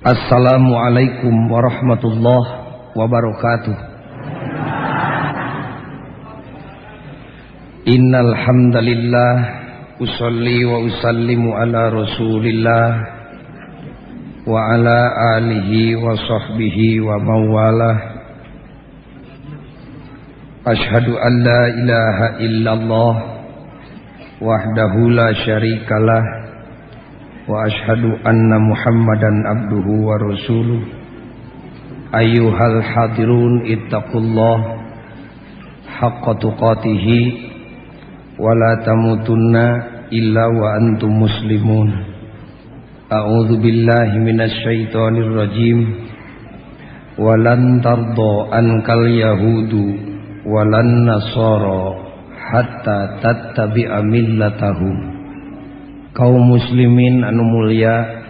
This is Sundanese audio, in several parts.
Assalamualaikum warahmatullahi wabarakatuh. Innal hamdalillah usalli wa usallimu ala Rasulillah wa ala alihi wa sahbihi wa mawalah. Ashhadu an la ilaha illallah wahdahu la syarikalah wa ashhadu anna Muhammadan abduhu wa rasuluh. Ayyuhal hadirun ittaqullah haqqa tuqatihi wa la tamutunna illa wa antum muslimun. A'udzu billahi minasy syaithanir rajim. Walan tarda ankal yahudu walan nasara hatta tattabi'a millatahum. Kaum muslimin anu mulia,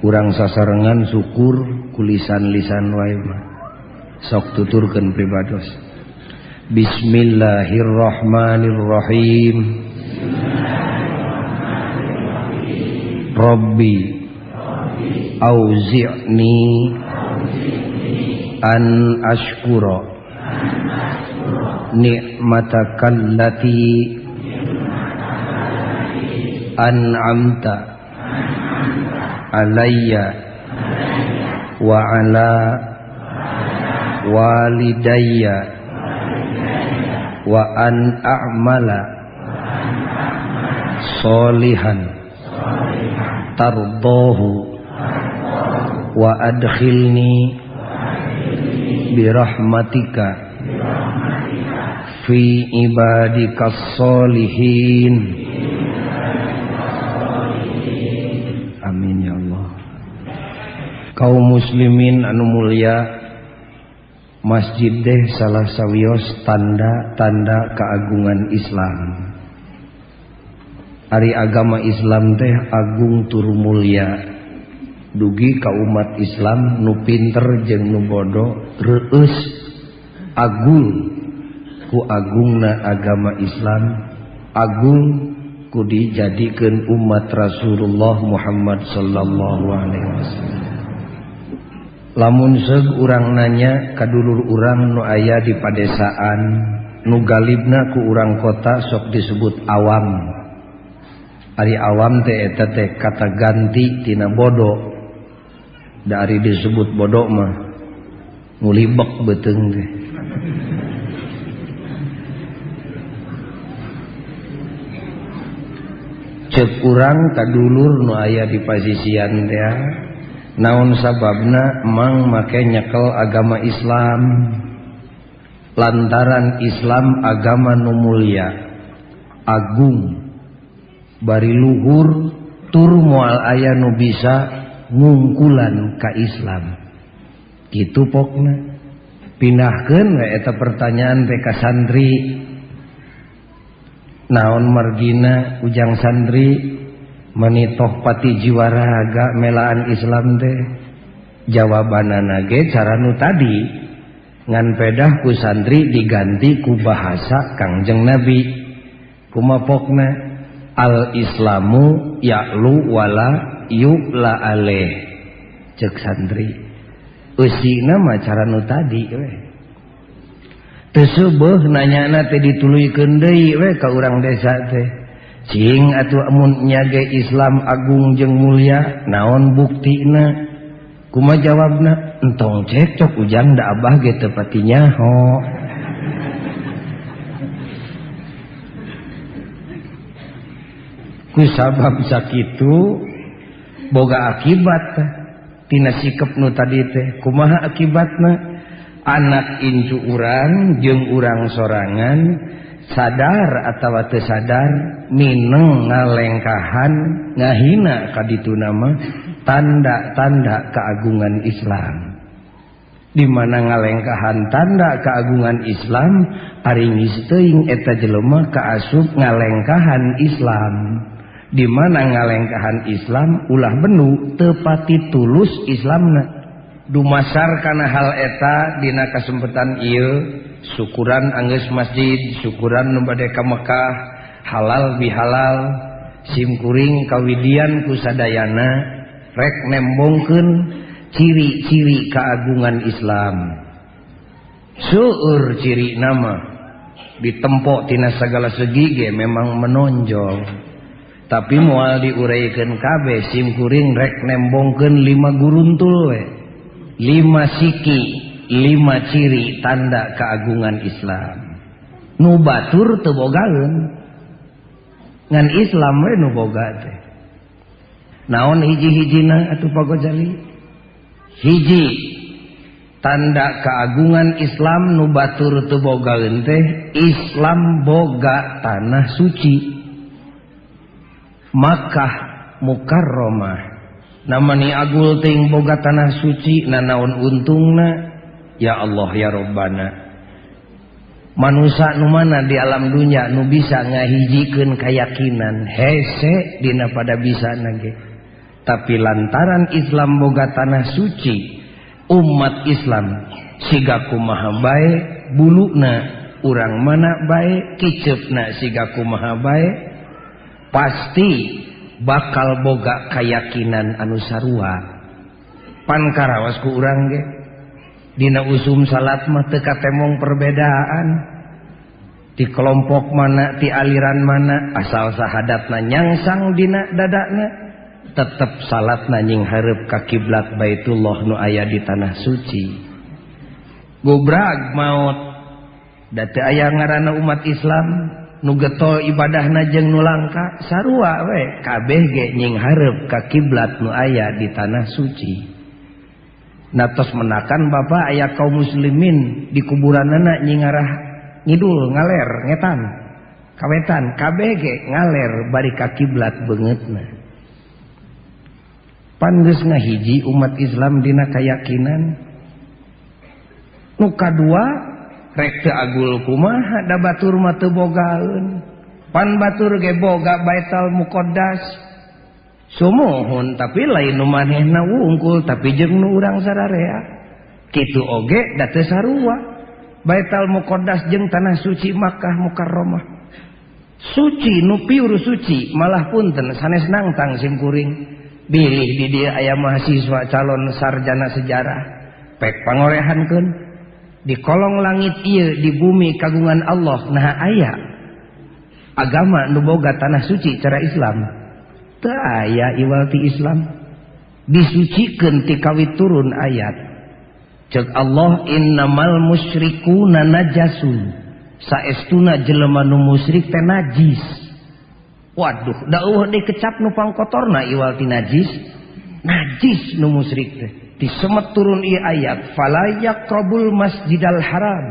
urang sasarengan syukur kulisan-lisan wae mah. Sok tuturkeun pribados. Bismillahirrahmanirrahim. Rabbi auzi'ni an ashkura ni'matakal lati an'amta alayya wa ala walidayya wa an a'mala solihan tardahu wa adkhilni birahmatika fi ibadikas solihin. Amin ya Allah. Kaum muslimin anu mulia, masjid deh salah sawios tanda-tanda keagungan Islam. Ari agama Islam teh agung tur mulia. Dugi ka umat Islam nu pinter jeung nu bodoh reueus agung ku agungna agama Islam, agung ku dijadikeun umat Rasulullah Muhammad sallallahu alaihi wasallam. Lamun seug urang nanya ka dulur urang nu aya di padesaan, nu galibna ku urang kota sok disebut awam. Ari awam teh eta teh kata ganti tina bodoh. Da ari disebut bodoh mah ngulibek beuteung teh. Cek urang ka dulur nu aya di pasisian teh, naon sababna mang make nyekel agama Islam? Lantaran Islam agama nu mulia, agung, bari luhur, tur moal aya nu bisa ngungkulan ka Islam. Kitu pokna. Pindahkeun we eta pertanyaan teh ka santri. Naon margina ujang santri menitoh pati jiwa raga melaan Islam teh? Jawabanana ge cara nu tadi, ngan pedah ku santri diganti ku bahasa Kangjeng Nabi. Kumaha pokna? Al Islamu ya'lu wala yu'la alaih. Cek santri eusina mah cara nu tadi we. Teu seubeuh nanyana teh dituluykeun deui we ka urang desa teh. Cing atuh amun nya ge Islam agung jeung mulia, naon buktina? Kumaha jawabna? Entong cekcok ujang da abah ge teu pati nyaho. Ku sabab sakitu boga akibat tina sikep nu tadi teh. Kumaha akibatna? Anak incu urang jeung urang sorangan sadar atawa teu sadar mineng ngalengkahan ngahina ka ditu nama tanda-tanda keagungan Islam. Di mana ngalengkahan tanda keagungan Islam, ari geus teuing eta jelema kaasup ngalengkahan Islam. Di mana ngalengkahan Islam ulah benu teu pati tulus Islamna. Dumasar kana hal eta dina kasempatan ieu syukuran anggeus masjid, syukuran nu bade ka Mekah, halal bihalal, simkuring kawidian ku sadayana. Rek nembongkeun ciri-ciri keagungan Islam. Seueur ciri nama ditempok tina segala segi ge memang menonjol. Tapi moal diuraikan kabeh sim kuring rek nembongkeun 5 guruntul we. 5 siki, 5 ciri tanda keagungan Islam. Nu batur teu bogaeun. Ngan Islam we nu boga teh. Naon hiji-hijina atuh Pak Gojali? Hiji tanda keagungan Islam nu batur teu bogaeun teh Islam boga tanah suci. Makkah Mukarramah. Namani agul ting boga tanah suci nanaon untungna? Ya Allah ya Rabbana. Manusa nu mana di alam dunya nu bisa ngahijikeun kayakinan hese dina pada bisa nage. Tapi lantaran Islam boga tanah suci, umat Islam siga kumaha bae buluna urang mana bae kiceupna siga kumaha bae pasti bakal boga kayakinan anu sarua. Pan karawas ku urang ge dina usum salat mah teu katemong perbedaan di kelompok mana ti aliran mana asal sahadatna nyangsang dina dadana tetep salatna nying hareup ka kiblat Baitullah nu aya di tanah suci. Gobrag maot da teu aya ngaranna umat Islam nu getol ibadahna jeung nu langka sarua we kabeh ge nying hareup ka kiblat nu aya di tanah suci. Natos menakan bapak aya kaum muslimin di kuburanana nyingarah ngidul ngaler ngetan kawetan kabeh ge ngaler bari ka kiblat beungeutna. Pan geus ngahiji umat Islam dina kayakinan. Nu kadua rek teu agul kumaha da batur mah teu bogaeun. Pan batur ge boga Baitul Muqaddas. Sumuhun tapi lain nu manehna wungkul tapi jeung nu urang sararea. Kitu oge da teu sarua. Baitul Muqaddas jeung tanah suci Makkah Mukarramah. Suci nu piur suci malah punten sanes nangtang sim kuring. Bilih di dieu aya mahasiswa calon sarjana sejarah. Pek pangorehankeun di kolong langit ieu di bumi kagungan Allah nah aya agama nu boga tanah suci cara Islam. Teu aya iwal ti Islam disucikeun ti kawit turun ayat cek Allah innamal musyrikuna najasun saestuna jelema nu musyrik teh najis. Waduh da eueuh deui kecap nu pangkotorna iwal ti najis najis nu musyrik teh. Disemet turun ieu ayat fala yaqrabul masjidal haram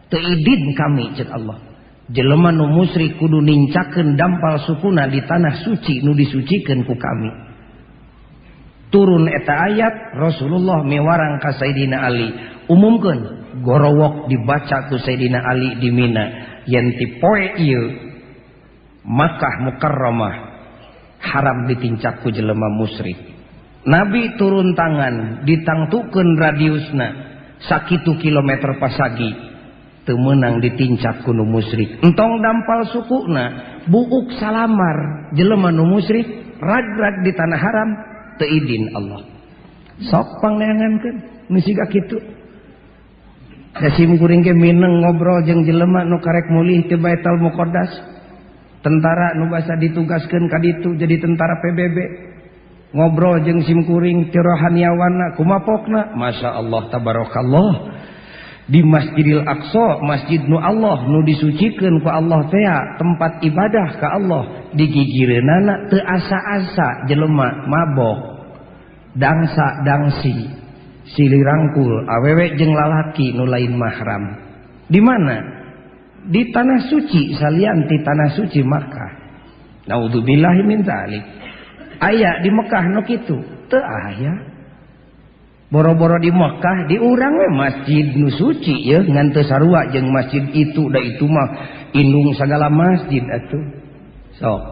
teu idin kami cek Allah jelema nu musyrik kudu nincakeun dampal sukuna di tanah suci nu disucikeun ku kami. Turun eta ayat Rasulullah miwarang ka Sayyidina Ali umumkeun gorowok dibaca ku Sayyidina Ali di Mina yen ti poe ieu Makkah Mukarramah haram ditincak ku jelema musyrik. Nabi turun tangan ditangtukeun radiusna sakitu kilometer pasagi teu meunang ditincak ku nu musyrik. Entong dampal sukuna buuk salamar jelema nu musyrik rag-rag di tanah haram teu idin Allah. Sok pangneangankeun nu siga kitu. Da sim kuring ge mineng ngobrol jeung jelema nu karek mulih ti Baitul Muqaddas. Tentara nu basa ditugaskeun ka ditu jadi tentara PBB. Ngobrol jeung sim kuring ti rohaniawanna kumapokna Masya Allah tabarakallah. Di Masjidil Aqsa, masjid nu Allah nu disucikeun ku Allah tea, tempat ibadah ka Allah, digigireunana teu asa-asa jelema mabok, dangsa dangsi, silih rangkul, awewe jeung lalaki nu lain mahram. Di mana? Di tanah suci salian ti tanah suci Makkah. Naudzubillahi min dzalik. Aya di Mekah nu kitu, teu aya. Boro-boro di Mekah di urang we masjid nu suci ya ngan teu sarua jeung masjid itu da itu mah indung sagala masjid atuh. Sok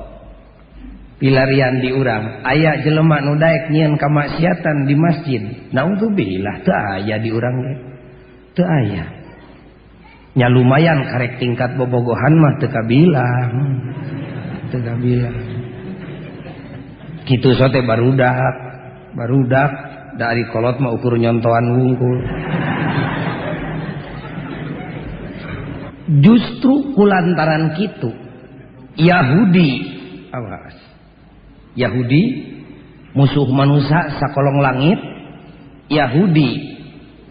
pilarian di urang aya jelema nu daek nyieun kamaksiatan di masjid. Naudzubillah teu aya di urang ge. Teu aya. Nya lumayan karek tingkat bobogohan mah teu kabilang. Teu kabilang. Kitu sote barudak. Barudak dari kolot mah ukur nyontoan wungkul. Justru kulantaran kitu Yahudi, awas, Yahudi musuh manusia sakolong langit. Yahudi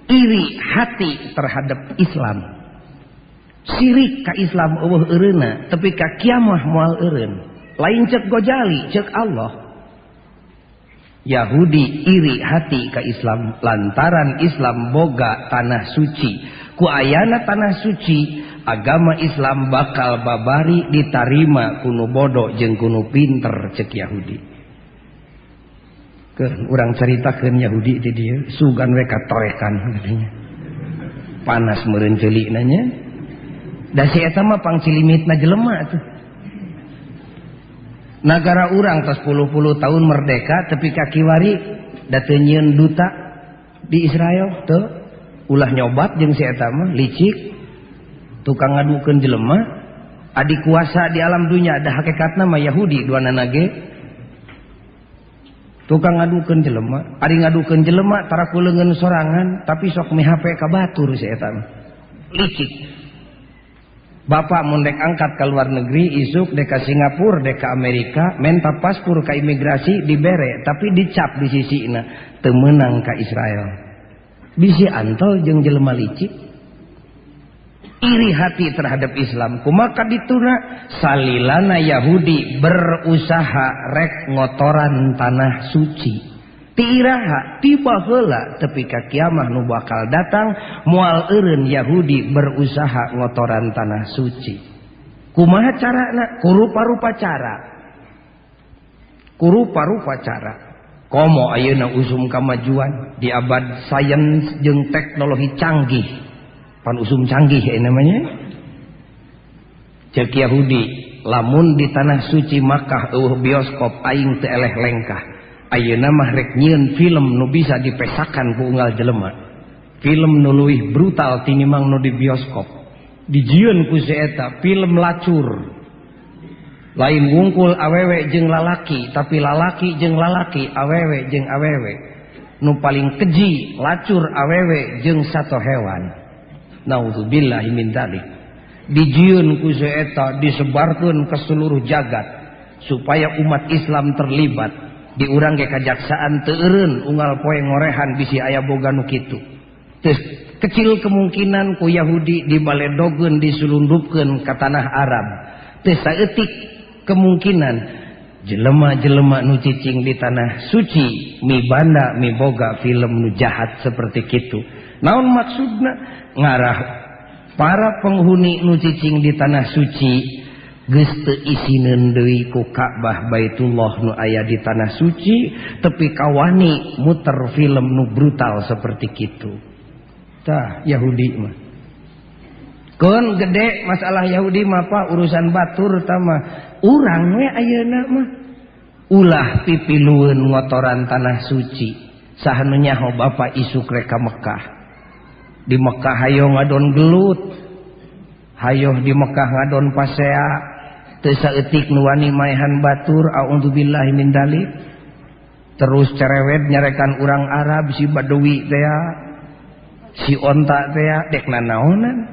iri hati terhadap Islam, sirik ka Islam eueuh eureunna, tapi ka kiamah moal eureun. Lain cek Gojali, cek Allah. Yahudi iri hati ka Islam lantaran Islam boga tanah suci. Ku ayana tanah suci, agama Islam bakal babari ditarima kunu bodoh jeung kunu pinter cek Yahudi. Keur urang caritakeun Yahudi di dieu sugan we katorekan katanya. Panas meureun ceulikna nya. Da si eta mah pangcilimitna jelema atuh. Nagara urang tos puluh-puluh tahun merdeka tapi kakiwari da teu nyieun duta di Israel teu, ulah nyobat jeung si eta mah licik, tukang ngadukeun jelema, adi kuasa di alam dunia da hakikatna mah Yahudi duanana ge. Tukang ngadukeun jelema, ari ngadukeun jelema tara ku leungeun sorangan tapi sok mihape ka batur si eta mah. Licik. Bapak mun dek angkat ke luar negeri, isuk dek ka Singapura, dek ka Amerika, menta paspor ka imigrasi dibere, tapi dicap di sisina, teu meunang ka Israel. Bisi antel jeung jelema licik. Iri hati terhadap Islam. Kumaha dituna salilana Yahudi berusaha rek ngotoran tanah suci. Ti iraha tiba heula tepi ka kiamah nu bakal datang moal eureun Yahudi berusaha ngotoran tanah suci. Kumaha carana? Kurupa-rupa cara. Kurupa-rupa cara. Komo ayeuna usum kamajuan di abad sains jeung teknologi canggih. Pan usum canggih ya namanya. Cek Yahudi, lamun di tanah suci Makkah eueuh bioskop aing teu eleh lengkah. Ayeuna mah rek nyieun film nu bisa dipesakan ku unggal jelema. Film nu leuwih brutal tinimbang nu di bioskop. Dijieun ku si eta film lacur. Lain wungkul awewe jeung lalaki, tapi lalaki jeung lalaki, awewe jeung awewe. Nu paling keji lacur awewe jeung sato hewan. Nauzubillahi min dzalik. Dijieun ku si eta disebarkeun ke seluruh jagat supaya umat Islam terlibat. Di urang ge kajaksaan teu eureun unggal poe ngorehan bisi aya boga nu kitu. Teu kecil kemungkinan ku Yahudi dibaledogeun disulundupkeun ka tanah Arab. Teu saeutik kemungkinan jelema-jelema nu cicing di tanah suci mibanda miboga film nu jahat seperti kitu. Naon maksudna? Ngarah para penghuni nu cicing di tanah suci geus teu isineun deui ku Ka'bah Baitullah nu aya di tanah suci, tepi kawani muter film nu brutal seperti kitu. Tah Yahudi mah. Keun gede masalah Yahudi mah Pak, urusan batur tah mah. Urang we ayeuna mah ulah pipilueun ngotoran tanah suci. Saha nu nyaho bapak isuk rek ka Mekah. Di Mekah hayo ngadon gelut. Hayo di Mekah ngadon pasea. Teu saeutik nu wani maehan batur, a'udzubillahi min dzalik. Terus cerewet nyarekan urang Arab si Badawi tea, si onta tea, dek nanaonan.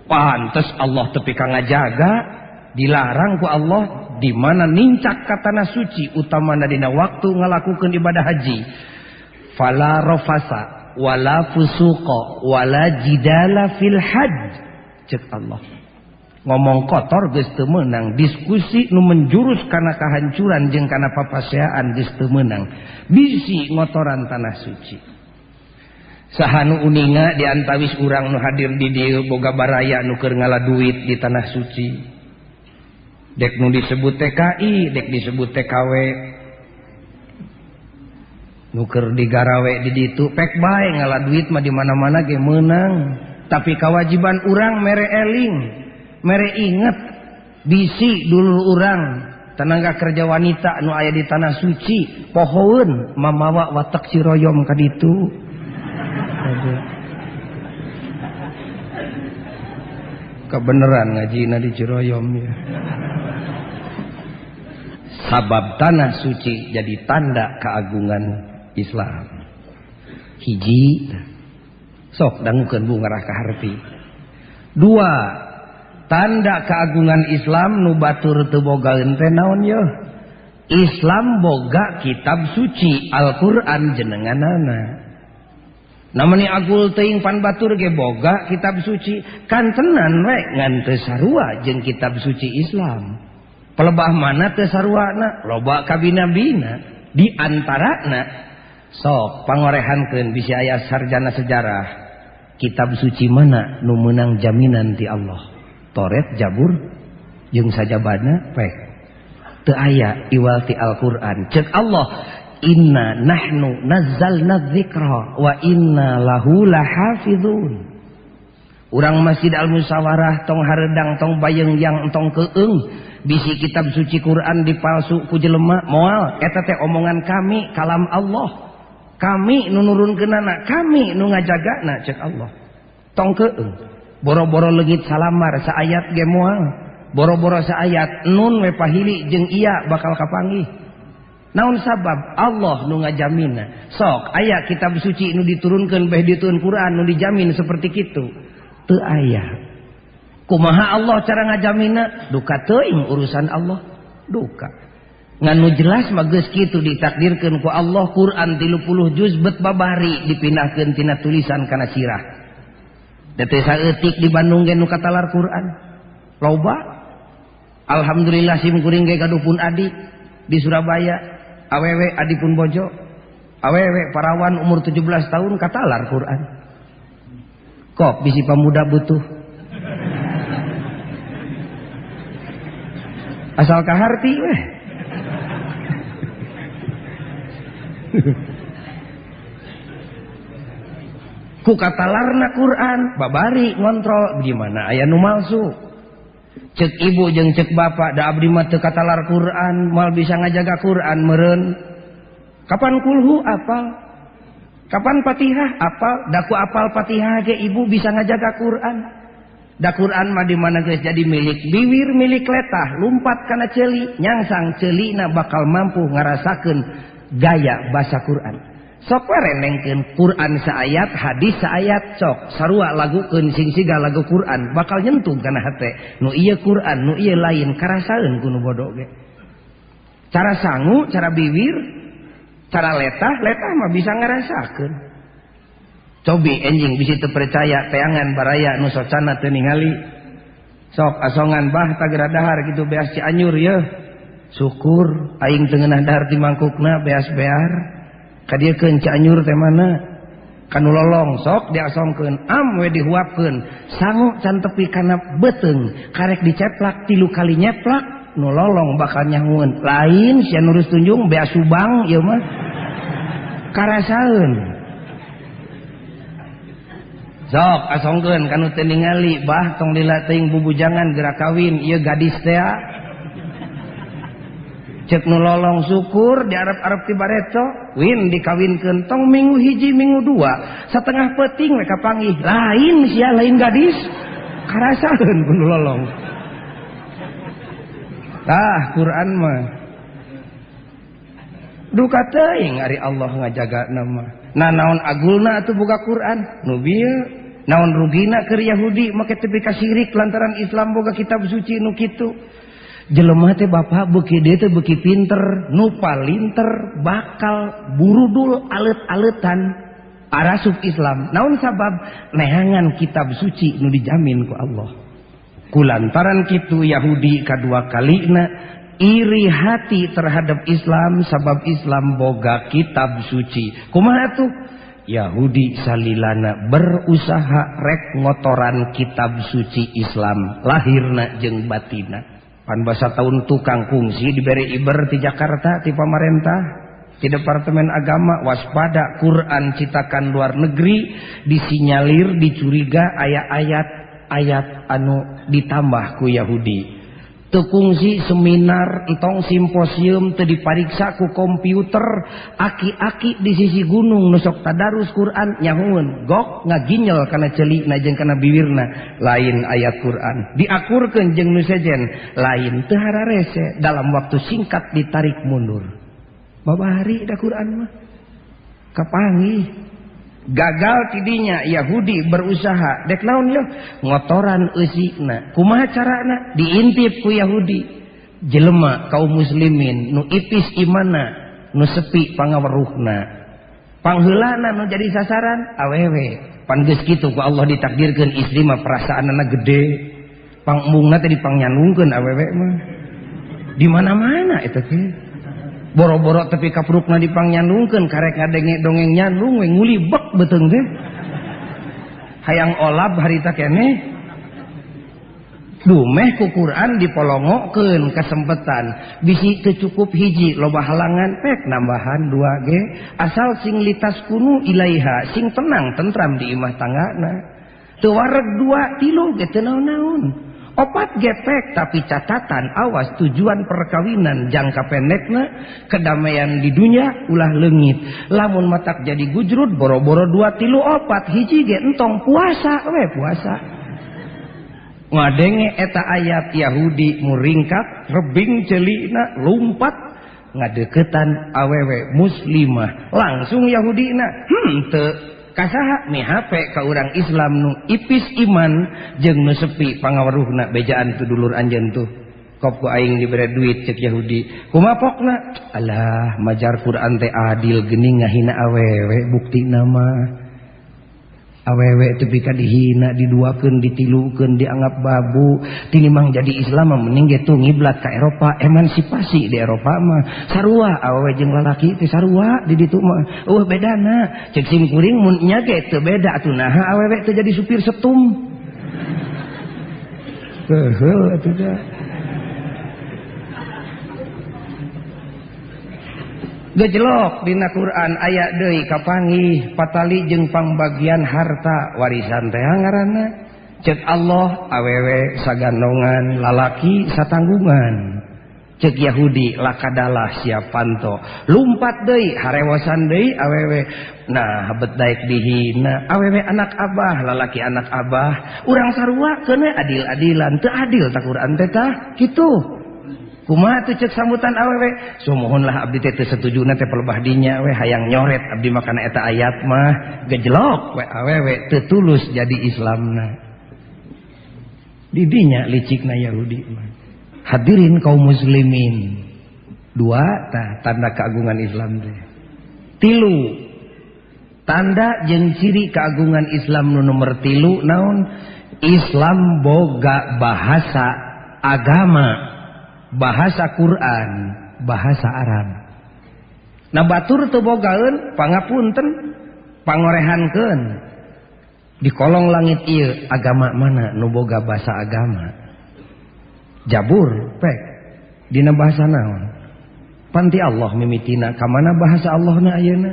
Pantes Allah tepi ka ngajaga, dilarang ku Allah di mana nincak ka tanah suci utamana dina waktu ngalakukeun ibadah haji. Fala rafasa wala fusuqa wala jidala fil hajj. Cek Allah. Ngomong kotor geus teu meunang, diskusi nu menjurus kana kahancuran jeung kana papaseaan geus teu meunang. Bisi ngotoran tanah suci. Saha nu uninga di antawis urang nu hadir di dieu boga baraya nu keur ngala duit di tanah suci. Dek nu disebut TKI, dek disebut TKW. Nu keur digarawe di ditu pek bae ngala duit mah di mana-mana ge meunang. Tapi kewajiban urang mere eling, mere inget bisi dulur urang tenaga kerja wanita nu aya di tanah suci pohoeun mamawa watek Ciroyom ka ditu. Kebeneran ngajina di Ciroyom ya. Sabab tanah suci jadi tanda keagungan Islam. Hiji sok dangukeun bu ngarah ka harti. Dua, tanda keagungan Islam nu batur teu bogaeun teh naon yeuh? Islam boga kitab suci Al-Qur'an jenenganana. Namanya agul teuing pan batur ge boga kitab suci, kantenan we ngan teu sarua jeung kitab suci Islam. Pelebah mana teu saruana? Loba kabina-bina. Di antarana sok pangorehankeun bisi aya sarjana sejarah. Kitab suci mana nu meunang jaminan ti Allah? Toret, Jabur, jeung sajabana pek. Teu aya iwal ti Al-Qur'an. Ceuk Allah, inna nahnu nazzalna dzikra wa inna lahu lahafizun. Urang Masjid Al-Musyawarah tong hareudang tong bayeung-yang tong keung bisi kitab suci Quran dipalsu ku jelema moal eta teh omongan kami kalam Allah. Kami nu nurunkeunana, kami nu ngajagana ceuk Allah. Tong keung. Boro-boro leungit salamar saayat ge moal. Boro-boro saayat nun we pahili jeung iya bakal kapanggih. Naon sabab Allah nu ngajamina. Sok aya kitab suci nu diturunkeun beh dituun Quran nu dijamin seperti kitu. Teu aya. Kumaha Allah cara ngajamina? Duka teuing urusan Allah. Duka. Ngan nu jelas mah geus kitu ditakdirkeun ku Allah Quran 30 juz bet babari dipindahkeun tina tulisan kana sirah. Da teu saeutik di Bandung ge nu katalar Quran. Loba. Alhamdulillah sim kuring ge gaduh pun adi di Surabaya. Awewe adi pun bojo. Awewe parawan umur 17 tahun katalar Quran. Kok bisi pemuda butuh. Asal kaharti weh. Ku katalarna Quran babari ngontrol gimana aya nu malsu. Cek ibu jeung cek bapak da abdi mah teu katalar Quran, moal bisa ngajaga Quran meureun. Kapan kulhu apal? Kapan Fatihah apal? Da ku apal Fatihah ge ibu bisa ngajaga Quran. Da Quran mah di mana geus jadi milik biwir, milik letah, lumpat kana ceuli, nyangsang ceulina bakal mampu ngarasakeun gaya bahasa Quran. Sok we renengkeun Quran saayat, hadis saayat, sok sarua lagukeun sing siga lagu Quran, bakal nyentuh kana hate. Nu ieu Quran, nu ieu lain, karasaeun ku nu bodo ge. Cara sangu, cara biwir, cara letah, letah mah bisa ngarasakeun. Cobi enjing bisi teu percaya teangan baraya nu socana teu ningali. Sok asongan bah tagera dahar kitu beas Cianjur yeuh. Syukur aing teu ngeunah dahar di mangkukna beas-bear. Kadieukeun Cianjur teh mana? Kanu lolong sok diasongkeun, am we dihuapkeun. Sangu can tepi kana beuteung, karek diceplak 3 kali nyeplak, nu lolong bakal nyahueun. Lain sia nurus tunjung beas Subang ieu mah. Karasaeun. Sok asongkeun kanu teu ningali bah tong lila teuing bubujangan gerak kawin ieu gadis teh. Cek nu lolong syukur di Arab-Arab ti bareto win dikawinkeun tong minggu hiji minggu dua setengah peuting we kapanggih lain sia lain gadis karasaeun ku nu lolong. Tah Quran mah duka teuing ari Allah ngajagana mah. Nah naon agulna atuh buka Quran nu bieu naon rugina keur Yahudi make tepi ka syirik lantaran Islam boga kitab suci nu kitu. Jelema teh bapak beuki dieu teh beuki pinter nu palinter bakal burudul alet-aletan arasup Islam. Naon sabab neangan kitab suci nu dijamin ku Allah. Kulantaran kitu Yahudi kadua kalina iri hati terhadap Islam sabab Islam boga kitab suci. Kumaha tuh? Yahudi salilana berusaha rek ngotoran kitab suci Islam lahirna jeung batina. Pan basa tahun tukang kungsi diberi iber di Jakarta ti pamarentah ti Departemen Agama waspada Quran citakan luar negeri disinyalir dicuriga aya ayat-ayat anu ditambah ku Yahudi. Teu kungsi seminar entong simposium teu dipariksa ku komputer aki-aki di sisi gunung nu sok tadarus Quran nyahueun gok ngaginyel kana ceulina jeung kana biwirna lain ayat Quran diakurkeun jeung nu sejen lain teu hararese dalam waktu singkat ditarik mundur. Babari da Quran mah Kapanggih. Gagal tidinya Yahudi berusaha dek naon yeuh ngotoran eusina. Kumaha carana? Diintip ku Yahudi. Jelema kaum muslimin nu ipis imanna, nu sepi pangaweruhna. Pangheulana nu jadi sasaran awewe. Pan geus kitu ku Allah ditakdirkeun istri mah perasaanana gede. Pangembungna teh dipangnyanungkeun awewe mah. Di mana-mana eta teh. Boro-boro tepi kaprukna dipangnyanungkeun karek ngadenge dongeng nyandung we ngulibek beuteung teh. Hayang olab harita keneh. Dumeh ku Quran dipolongokeun kasempetan. Bisi teu cukup hiji loba halangan pek nambahan dua ge asal sing litas kunu ilaiha sing tenang tentram di imah tanggana. Teu wareg dua tilu ge teu naon-naon. Opat gepek tapi catatan awas tujuan perkawinan jangka pendekna kedamaian di dunia ulah leungit. Lamun matak jadi gujrud boro-boro dua tilu opat hiji ge entong puasa we puasa. Ngadenge eta ayat Yahudi muringkak rebing celina lumpat ngadeukeutan awewe muslimah langsung Yahudina teu kasaha mihape ka urang Islam nu ipis iman jeung nu sepi pangaweruhna bejaan tu dulur anjeun tuh kop ku aing dibere duit cek Yahudi kumaha pokna alah majar Quran teh adil geuning ngahina awewe buktina mah awewe tepi ka dihina diduakeun ditilukeun dianggap babu tinimang jadi Islam mah mending ge tuh ngiblat ka Eropa emansipasi di Eropa mah sarua awewe jeung lalaki teh sarua di ditu mah eueuh bedana cek sim kuring mun nya ge teu beda atuh naha awewe teu jadi supir setum heuh atuh da gejlok dina Quran aya deui kapanggih patali jeung pangbagian harta warisan teh ngaranna cek Allah awewe sagandongan lalaki satanggungan cek Yahudi lakadalah siap panto lumpat deui harewosan deui awewe nah bet daek dihina awewe anak abah lalaki anak abah urang sarua keuna adil-adilan teu adil ta Quran teh tah kitu. Kumaha tuh cek sambutan awewe sumuhunlah abdi teh teu satujuna teh pelebah dinya we hayang nyoret abdi mah kana eta ayat mah gejlok we awewe teu tulus jadi Islamna didinya licikna Yahudi mah. Hadirin kaum muslimin dua tah tanda keagungan Islam teh. Tilu tanda jeung ciri keagungan Islam nu nomor tilu naon? Islam boga bahasa agama bahasa Quran, bahasa Arab. Nah batur teu bogaeun pangapunten pangorehankeun. Di kolong langit ieu agama mana nu boga bahasa agama? Jabur pek dina bahasa naon? Panti Allah mimitina ka mana bahasa Allahna ayeuna?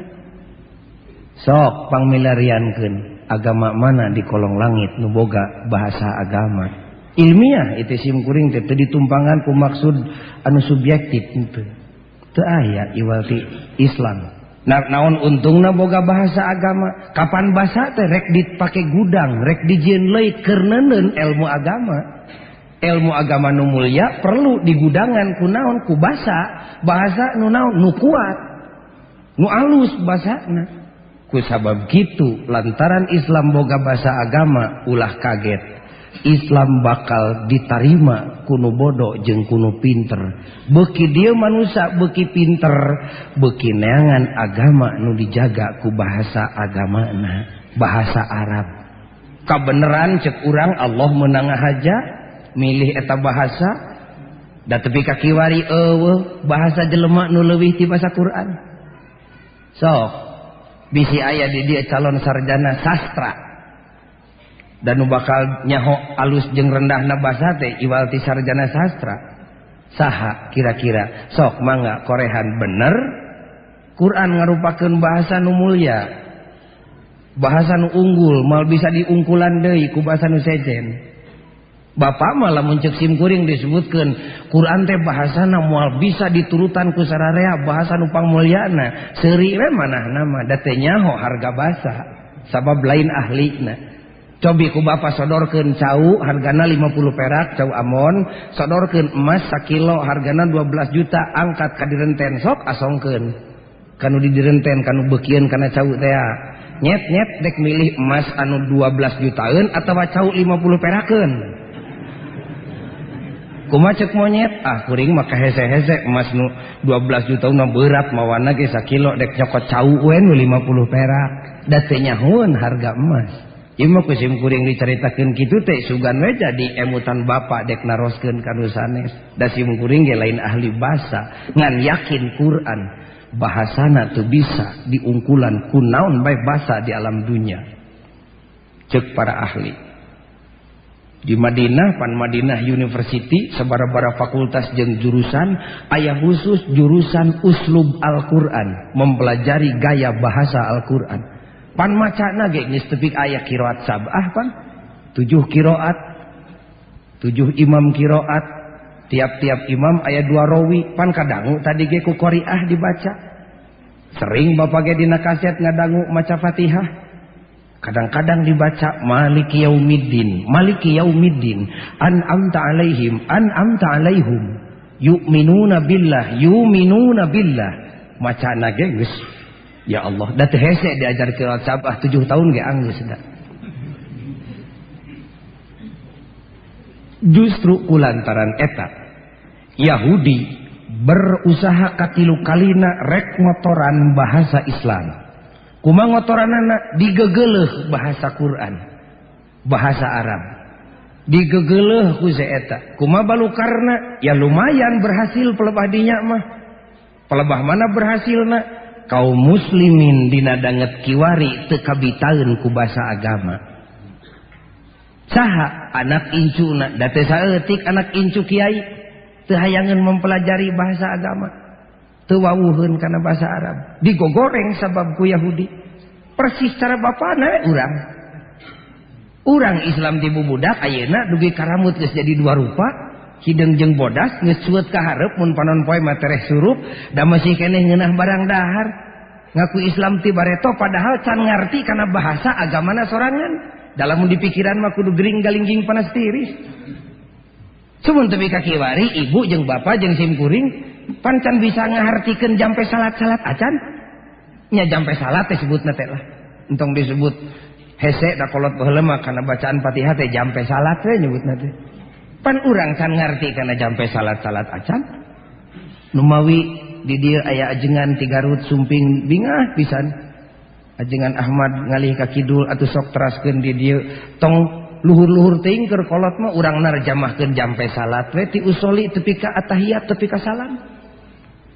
Sok pangmilariankeun agama mana di kolong langit nu boga bahasa agama. Ilmiah itu sim kuring teh teu ditumpangan ku maksud anu subjektif teu. Teu aya iwal ti Islam. Nah, naon untungna boga bahasa agama? Kapan bahasa teh rek dipake gudang, rek dijieun leuit keur neuneun ilmu agama. Ilmu agama nu mulia perlu digudangan ku naon? Ku basa. Bahasa nu naon? Nu kuat. Nu alus basana. Ku sabab kitu lantaran Islam boga bahasa agama ulah kaget. Islam bakal ditarima kuno bodoh jeung kuno pinter. Beuki dieu manusia beuki pinter, beuki neangan agama nu dijaga ku bahasa agamana, bahasa Arab. Kabeneran cek urang Allah meunang ngahaja milih eta bahasa da tepi ka kiwari eueuh bahasa jelema nu leuwih ti bahasa Quran. Sok bisi aya di dieu calon sarjana sastra. Dan nu bakal nyaho alus jeung rendahna basa teh iwal ti sarjana sastra. Saha kira-kira? Sok mangga korehan bener. Quran ngarupakeun bahasa nu mulia. Bahasa nu unggul, mal bisa diungkulan deui ku bahasa nu sejen. Bapak mah lamun ceuk sim kuring disebutkeun Quran teh bahasana moal bisa diturutan ku sararea bahasa nu pangmulyana. Seuri we manahna mah da teu nyaho harga basa sabab lain ahlina. Cobi ku bapak sodorkeun cau hargana 50 perak cau amon, sodorkeun emas sakilo hargana 12 juta, angkat ka direnten sok asongkeun. Kanu didirenten kanu beukieun kana cau teh. Nyet-nyet dek milih emas anu 12 jutaan atawa cau 50 perakeun. Kumaha cek monyet? Ah kuring mah kahese-hese emas nu 12 juta mah berat mawana ge sakilo dek nyokot cau we nu 50 perak. Da teu nyahoeun harga emas. Ieu mah ku sim kuring dicaritakeun kitu teh sugan we jadi emutan bapak dek naroskeun ka nu sanes. Da sim kuring ge lain ahli basa, ngan yakin Quran bahasana teu bisa diungkulan ku naon bae basa di alam dunya. Ceuk para ahli. Di Madinah, pan Madinah University, sabara-bara fakultas jeung jurusan, aya khusus jurusan uslub Al-Quran, mempelajari gaya bahasa Al-Quran. Pan macana ge geus tepi aya qiraat sab'ah pan, 7 qiraat, 7 imam qiraat, tiap-tiap imam aya 2 rawi, pan kadangu tadi ge ku qariah dibaca. Sering bapak ge dina kaset ngadangu maca Fatihah. Kadang-kadang dibaca Maliki Yaumiddin, Maliki Yaumiddin, an'amta alaihim, an'amta alaihum, yu'minuna billah, yu'minuna billah. Macana ge geus ya Allah, da teu hese diajar qiraat sab'ah 7 tahun ge anggeus da. Justru kulantaran eta Yahudi berusaha katilu kalina rek ngotoran bahasa Islam. Kumaha ngotoranana digegeleuh bahasa Quran, bahasa Arab. Digegeleuh ku eta. Kumaha balukarna? Ya lumayan berhasil pelebah dinya mah. Pelebah mana berhasilna? Kaum muslimin dina danget kiwari teu kabitaeun ku bahasa agama. Saha anak incuna, da teu saeutik anak incu kiai teu hayangeun mempelajari bahasa agama. Teu wawuheun kana bahasa Arab. Digogoreng sabab ku Yahudi. Persis cara bapana urang. Urang Islam ti bubudak ayeuna dugi karamut geus jadi dua rupa, hideung jeung bodas geus cueut ka hareup mun panon poe mah tereh surup, da masih keneh ngeunah barang dahar. Ngaku Islam ti bareto padahal can ngarti kana bahasa agamana sorangan. Dalam di pikiran mah kudu gering galingging panas tiris. Cuman tepi ka kiwari ibu jeung bapa jeung sim kuring pan can bisa ngahartikeun jampe salat-salat acan. Nya jampe salat teh sebutna teh lah. Entong disebut hese da kolot baheula mah kana bacaan Fatihah teh jampe salat we nyebutna teh. Pan urang can ngarti kana jampe salat-salat acan. Numawi di dieu aya ajengan ti Garut sumping bingah pisan. Ajengan Ahmad ngalih ka kidul atuh sok teraskeun di dieu tong luhur-luhur teuing keur kolot mah urang narjamahkeun jampe salat we ti usoli tepi ka atahiyat tepi ka salam.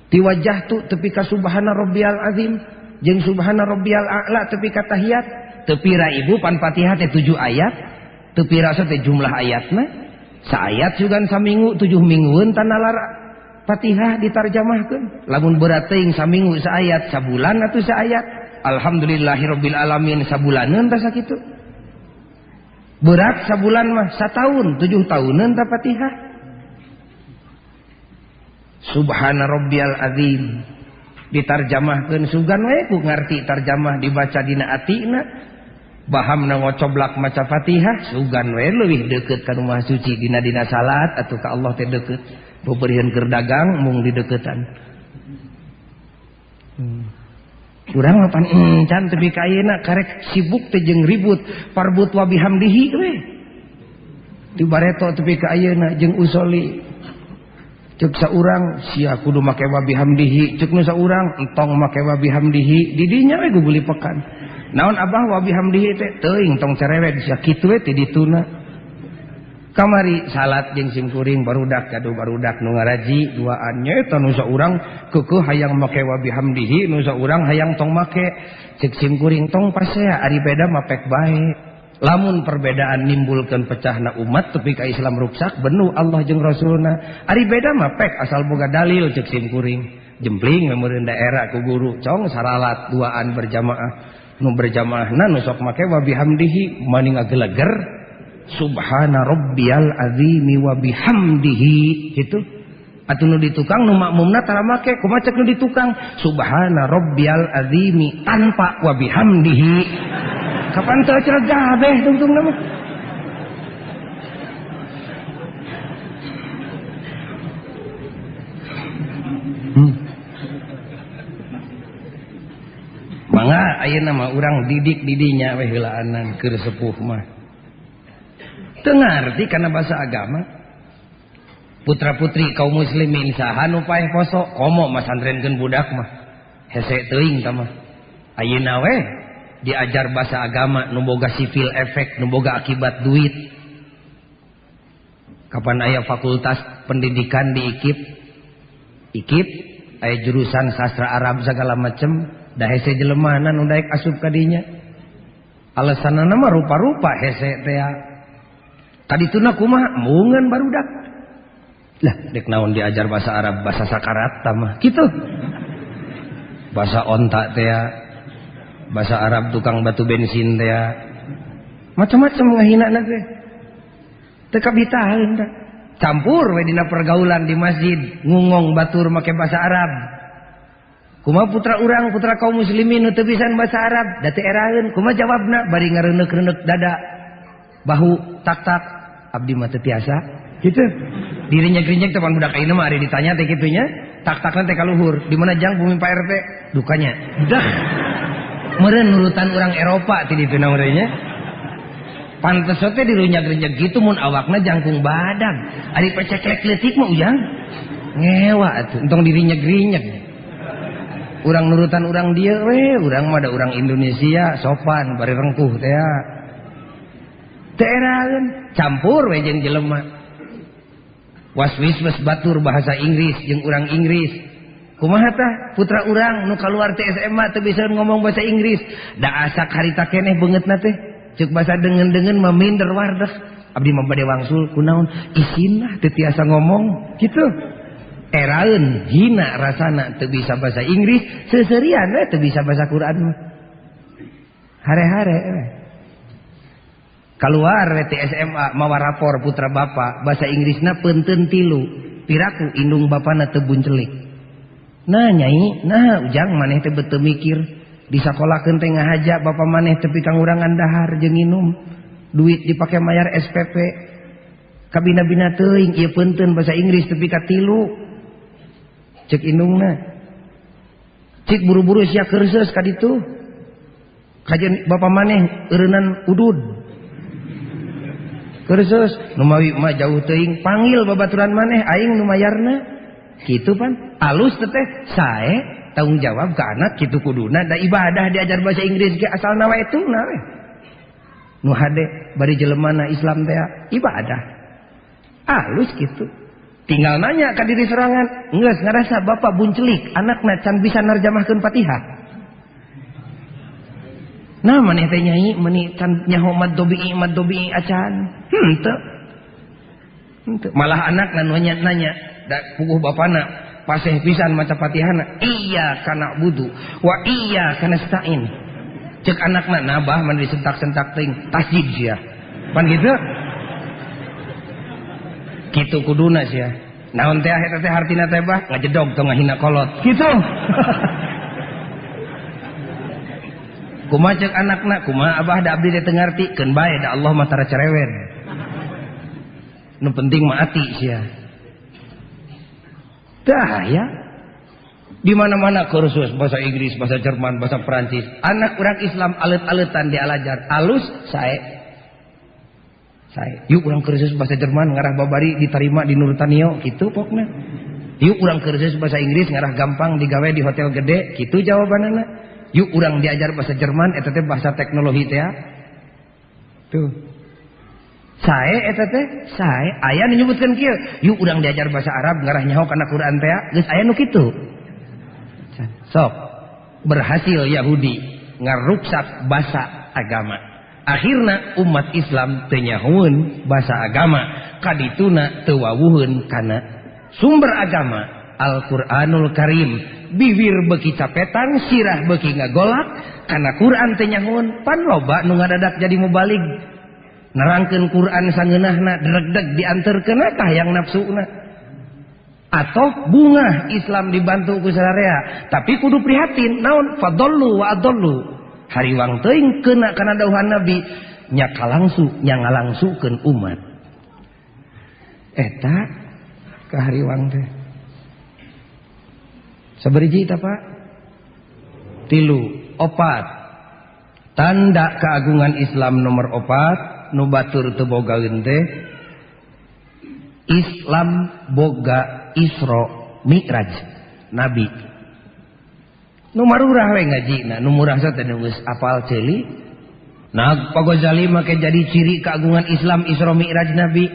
Ti wajah tu tepi ka subhana rabbiyal azim jeung subhana rabbiyal a'la tepi ka tahiyat. Teu pira ibu pan Fatihah teh 7 ayat, teu pira teh jumlah ayatna. Saayat sugan saminggu 7 minggueun tanalar Fatihah ditarjamahkeun. Lamun berat teuing saminggu saayat, sabulan atuh saayat. Alhamdulillahirabbil alamin sabulaneun tah sakitu. Berat sabulan mah sataun, 7 tahunan tah Fatihah. Subhana rabbiyal azim ditarjamahkeun sugan we ku ngarti tarjamah dibaca dina atina. Bahamna ngocoblak maca Fatihah sugan we leuwih deukeut ka nu Maha Suci dina dina salat atuh ka Allah teh deukeut. Beubeurieun keur dagang mung dideuketan. Urang mah pan encan tepi ka ayeuna karek sibuk teh jeung ribut parbut wa bihamdihi we. Di bareto tepi ka ayeuna jeung usoli. Ceuk saurang sia kudu make wa bihamdihi, ceuk nu saurang entong make wa bihamdihi, di dinya we guguli pekan. Naon abah wa bihamdihi teh teuing tong cerewet sia kitu we ti dituna. Kamari salat jeung sim kuring barudak gaduh barudak nu ngaraji duaan nya eta nu saurang keukeuh hayang make wa bihamdihi, nu saurang hayang tong make. Ceuk sim kuring tong pasea ari beda mah pek bae. Lamun perbedaan nimbulkeun pecahna umat tepi ka Islam ruksak benuh Allah jeung Rasulna. Ari beda mah pek asal boga dalil ceuk sim kuring. Jempling meureun daerah ku guru cong saralat duaan berjamaah. Nu berjamaahna nu sok make wa bihamdihi mani ngageleger subhana rabbiyal azimi wa bihamdihi kitu. Atuh nu di tukang nu makmumna tara make kumaha cek nu di tukang subhana rabbiyal azimi tanpa wa bihamdihi. Kapan teu cergah beh tungtungna mah. Mangga ayeuna mah urang didik didinya we heulaanan keur sepuh mah. Teu ngarti kana bahasa agama. Putra-putri kaum muslimin saha nu paeh poso komo masantrenkeun budak mah. Hese teuing tah mah. Ayeuna we diajar bahasa agama nu boga sivil efek, nu boga akibat duit. Kapan aya fakultas pendidikan di IKIP? IKIP aya jurusan sastra Arab segala macem, da hese jelemana nu daek asup ka dinya. Alasanna mah rupa-rupa hese teh. Kadituna kumaha embungeun barudak. Lah dek naon diajar bahasa Arab, bahasa sakarat tah mah kitu. Bahasa onta teh, bahasa Arab tukang batu bensin teh. Macam-macam ngahinana teh. Teu kabitaheun tah. Campur we dina pergaulan di masjid, ngungong batur make bahasa Arab. Kumaha putra urang, putra kaum muslimin nu teu bisaan bahasa Arab, da teu eraeun, kumaha jawabna bari ngareuneuh-reuneuk dada. Bahu tak-tak, abdi mah teu tiasa. Gitu. Dirinya-gerinyek teh pan budak ayeuna mah ari ditanya teh kitu nya, tak-takna teh kaluhur. Di mana jang bumi Pak RT? Dukanya. Dah. Meureun nurutan urang Eropa ti ditu na meureun nya. Pantes teh dirunyag-rinyeg gitu mun awakna jangkung badag. Ari peceklek leutik mah ujang ngewa atuh, entong dirinyeg-rinyeg. Urang nurutan urang dieu we, urang mah da urang Indonesia sopan bari rengkuh teh. Teu eraeun, campur we jeung jelema. Was-wis batur bahasa Inggris jeung urang Inggris. Kumaha tah putra urang nu kaluar ti SMA teu bisa ngomong bahasa Inggris. Da asak harita keneh beungeutna teh. Cek bahasa dengen-dengen mah minder wardah. Abdi mah bade wangsul kunaon isin lah teu tiasa ngomong kitu. Eraeun hina rasana teu bisa bahasa Inggris, seuseurian we teu bisa bahasa Quran mah. Hare-hare we. Kaluar we ti SMA mawa rapor putra bapa bahasa Inggrisna peunteun tilu. Piraku indung bapana teu buncelik. Nah nyai, nah ujang maneh teh beteu mikir. Disakolakeun teh ngahaja bapa maneh teu pikangurangan dahar jeung nginum. Duit dipake mayar SPP. Kabina-bina teuing ieu peunteun bahasa Inggris tepi ka tilu. Cek indungna. Cik buru-buru sia keurseus ka ditu. Kajeun bapa maneh eureunnan udud. Keurseus nu mawi mah jauh teuing panggil babaturan maneh aing nu mayarna. Kitu pan alus teh sae tanggung jawab ke anak kitu kuduna da ibadah diajar bahasa Inggris ge asalna wae tuna we. Nu hade bari jelemana Islam teh ibadah. Alus kitu. Tinggal nanya ka diri sorangan, geus ngarasa bapak buncelik, anakna can bisa nerjemahkeun Fatihah. Nah maneh teh nyai meuni can nyaho mad dobi'i acan. Henteu. Henteu. Malah anakna nu nanya, da puguh bapana paseh pisan maca Fatihahna, iya kana budu wa iya kana stain. Cek anakna nabah mun disentak-sentak teuing tasjid sia. Pan kitu? Kitu kuduna sia. Naon teh eta teh hartina teh bah ngajedog tong ngahina kolot. Kitu. Kumaha cek anakna, kumaha abah da abdi teh teu ngarti, keun bae da Allah mah tara cerewet. Nu penting mah ati sia. Dah ya. Di mana-mana kursus bahasa Inggris, bahasa Jerman, bahasa Perancis. Anak urang Islam alet-aletan dialajar, alus sae. Sae. Yuk urang kursus bahasa Jerman ngarah babari diterima di Nurtanio kitu pokna. Yuk urang kursus bahasa Inggris ngarah gampang digawe di hotel gede kitu jawabanana. Yuk urang diajar bahasa Jerman eta teh bahasa teknologi teh. Tuh. Sae eta teh sae aya nu nyebutkeun kieu. Yuk urang diajar bahasa Arab ngarah nyaho kana Quran teh geus aya nu kitu. Sok berhasil Yahudi ngaruksak bahasa agama. Akhirna umat Islam teu nyahoeun bahasa agama, kadituna teu wawuheun kana sumber agama Al-Qur'anul Karim. Bibir beuki capetan, sirah beuki ngagolak, kana Quran teu nyahoeun, pan loba nu ngadadak jadi mubalig. Nerangkeun Quran sangeunahna dregdeg dianterkeun tah yang nafsuna. Atau bunga Islam dibantu ku sararea, tapi kudu prihatin naon fadallu wa adallu. Hariwang teuing keuna kana dawuhan Nabi nya kalangsu nya ngalangsukeun umat. Eta ka hariwang teh. Sabariji ta Pak? 3. Opat. Tanda keagungan Islam nomor 4 nu batur teu bogaeun teh Islam boga Isra Mi'raj Nabi. Nu marurah we ngajina, nu murah teh geus apal ceuli. Nah, Pak Ghazali make jadi ciri keagungan Islam Isra Mi'raj Nabi.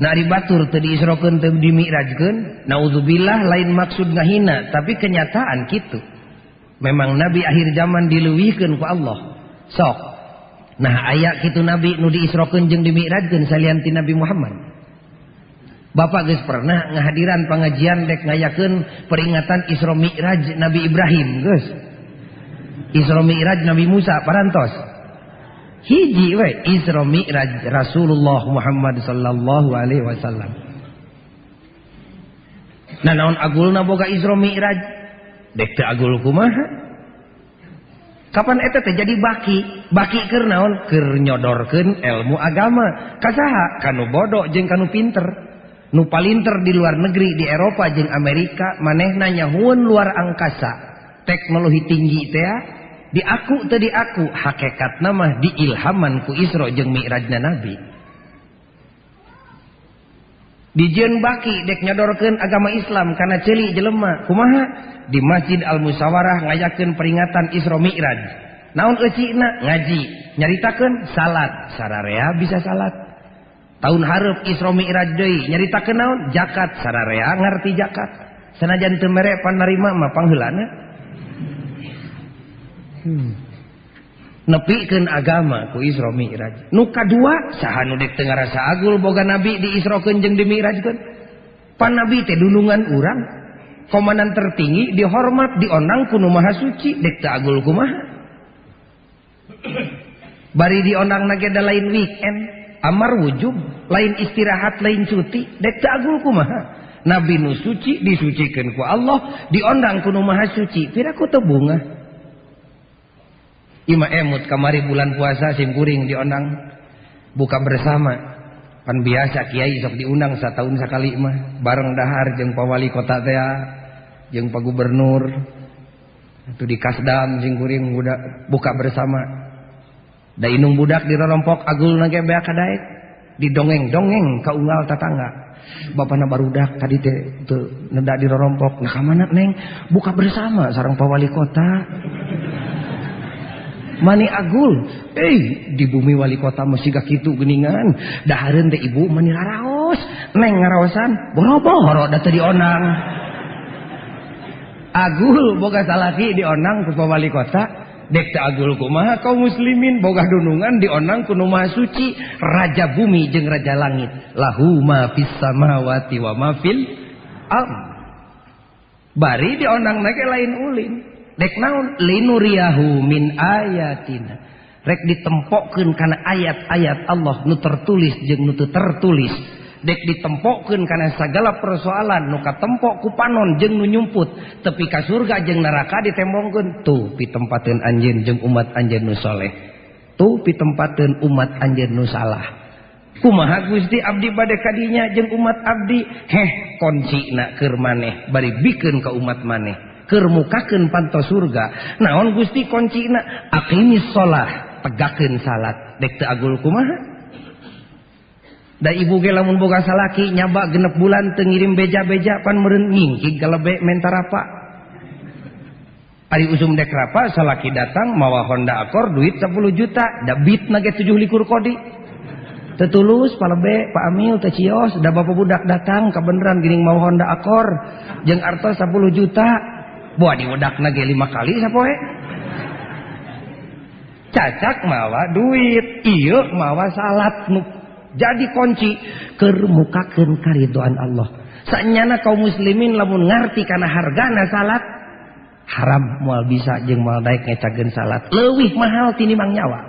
Nah, ari batur teu diisrokeun teu dimi'rajkeun, naudzubillah lain maksud ngahina, tapi kenyataan kitu. Memang Nabi akhir zaman dileuwihkeun ku Allah. Sok. Nah, aya kitu Nabi nu diisrokeun jeung dimi'rajkeun salian ti Nabi Muhammad. Bapak geus pernah ngahadiran pengajian dek ngayakeun peringatan Isra Mi'raj Nabi Ibrahim geus. Isra Mi'raj Nabi Musa parantos. Hiji we Isra Mi'raj Rasulullah Muhammad sallallahu alaihi wasallam. Nah naon agulna boga Isra Mi'raj? Dek teu agul kumaha? Kapan eta teh jadi baki? Baki keur naon? Keur nyodorkeun ilmu agama. Ka saha? Kanu bodoh jeung kanu pinter. Nu palinter di luar negeri di Eropa jeung Amerika manehna nyahueun luar angkasa. Teknologi tinggi teh diaku teu diaku hakikatna mah diilhaman ku Isra jeung Mi'rajna Nabi. Dijieun baki dek nyodorkeun agama Islam kana ceuli jelema. Kumaha? Di Masjid Al Musyawarah ngayakeun peringatan Isra Mi'raj. Naon eucina? Ngaji. Nyaritakeun salat. Sararea bisa salat. Tahun hareup Isra Mi'raj deui nyaritakeun naon? Zakat. Sararea ngarti zakat. Sanajan teu mere panarima mah pangheulana. Nepikeun agama ku Isra Mi'raj. Nu kadua saha nu dek teu ngarasa agul boga nabi diisrokeun jeung dimi'rajkeun. Pan nabi teh dunungan urang, komandan tertinggi, dihormat, diondang ku nu maha suci, dek teu agul kumaha? Bari diondang na ge da lain weekend, amar wujub, lain istirahat, lain cuti, dek teu agul kumaha? Nabi nu suci disucikeun ku Allah, diondang ku nu maha suci, piraku teu bungah. Ima emut kamari bulan puasa simkuring diondang buka bersama. Pan biasa kiai sok diundang satahun sakali mah bareng dahar jeung pa wali kota teh jeung pa gubernur. Itu di Kasdam simkuring buka bersama. Da inung budak dirorompok agulna ge beak kadaek, didongeng-dongeng ka unggal tatangga. Bapana barudak tadi teh teu neda dirorompok. Nah ka mana Neng? Buka bersama sareng pa wali kota. Mani agul, di bumi wali kota masih gak kitu geningan. Dahareun teh ibu mani raraos, neng ngaraosan, boro-boro da teu diondang. Agul boga salaki diondang ku wali kota, dek teu agul kumaha kaum muslimin boga dunungan diondang ku nu maha suci, raja bumi jeung raja langit. Lahu ma fis samawati wa ma fil ard. Bari diondang ge lain ulin. Dek naon linuriyahu min ayatina. Rek ditempokkeun kana ayat-ayat Allah nu tertulis jeung nu teu tertulis. Dek ditempokkeun kana sagala persoalan nu katempok ku panon jeung nu nyumput tepi ka surga jeung neraka ditembongkeun. Tuh pitempateun anjeun jeung umat anjeun nu soleh. Tuh pitempateun umat anjeun nu salah. Kumaha Gusti abdi bade kadinya jeung umat abdi? Heh kuncina keur maneh bari bikeun ka umat maneh. Keur mukakeun panto surga. Naon Gusti kuncina? Aqimis shalah, tegakeun salat. Dek teu agul kumaha? Da ibu ge lamun boga salaki nyaba genep bulan teu ngirim beja-beja pan meureun ngingkig galebe menta rapa. Ari usum dek rapa salaki datang mawa Honda Accord duit 10 juta, da bitna ge 27 kodi. Teu tulus palebe Pak Amil teu cios, da bapak budak datang kabeneran geuning mawa Honda Accord jeung artos 10 juta. Buah diwedakna ge 5 kali sapoe. Cacak mawa duit, ieu mawa salat nu jadi kunci keur mukakeun karidhoan Allah. Sanyana kaum muslimin lamun ngarti kana hargana salat, haram moal bisa jeung moal daek ngecageun salat. Leuwih mahal tinimbang nyawa.